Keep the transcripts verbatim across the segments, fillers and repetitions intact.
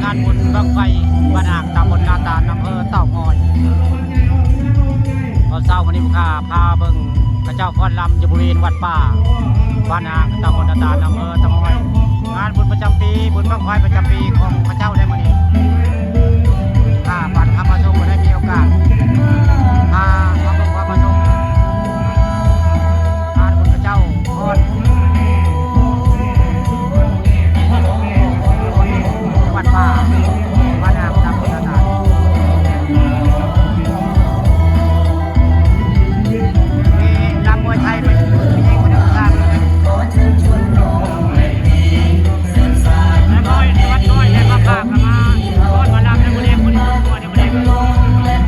งานบุญบั้งไฟบ้านหากตำบลนาตาลอำเภอเต่างอย ตอนเช้าวันนี้ข้าพาเบิ่งเขาเจ้าฟ้อนรำอยู่บริเวณวัดป่าบ้านหากตำบลนาตาลอำเภอเต่างอย งานบุญประจำปี บุญบั้งไฟประจำปีของเขาเจ้าได้มื้อนี้ ข้าพาท่านผู้ชมได้มีโอกาส พามาเบิ่งพามาชม งานบุญเขาเจ้าฟ้อน วัดป่า วัดอ่างตำบลนาตาล มีลำมวยไทยไป มีคนเดียวกัน แล้วก็วัดน้อยได้มาภาคกันมา ฟ้อนมาลำในบริเวณบริเวณบริเวณ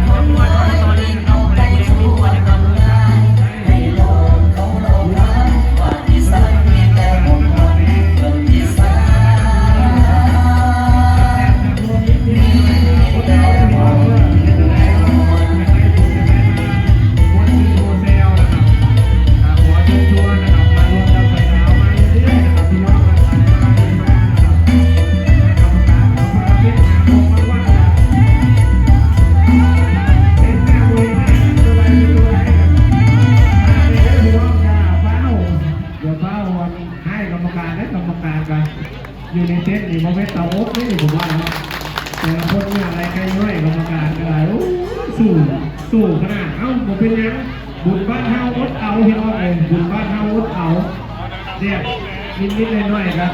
เดี๋ยวเฝ้าวันให้กรรมการและกรรมการกัน อยู่ในเต็นท์นี่บ่แม่นเตาอบเด้นี่ผมว่าเนาะ แต่ละคนเนี่ยอะไรใครย่อยกรรมการก็ได้ โอ้ สู้ สู้ขนาด เอ้า บ่เป็นหยัง บุญบ้านเฮาอดเอาพี่น้องเอ้ย บุญบ้านเฮาอดเอา เนี่ย นิดๆหน่อยๆครับ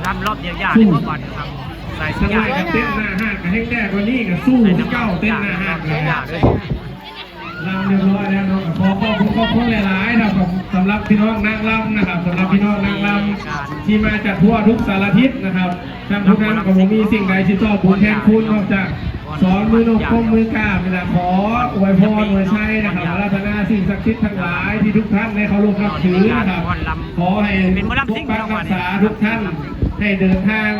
ลำรอบเดียวยากเลย เมื่อก่อนครับ ใส่ ส สัญ ญา ญาณ กับเต็นท์หน้าห้างกับแห้งแรกวันนี้กับสู้ที่เก้าเต็นท์หน้าห้างเลย ลำเรียบร้อยแล้วเนาะ ขอขอบคุณขอบคุณหลายๆนะครับ สำหรับพี่น้องนางรำนะครับ สำหรับพี่น้องนางรำที่มาจากทั่วทุกสารทิศนะครับ ท่านผู้นำก็บ่มีสิ่งใดที่ตอบบุญแทนคุณนอกจากสองมือนกก้มมือกราบนี่แหละ ขออวยพรอวยชัยนะครับ อาราธนาสิ่งศักดิ์สิทธิ์ทั้งหลายที่ทุกท่านได้เคารพนับถือนะครับ ขอให้ปกปักรักษาทุกท่าน ให้เดินทาง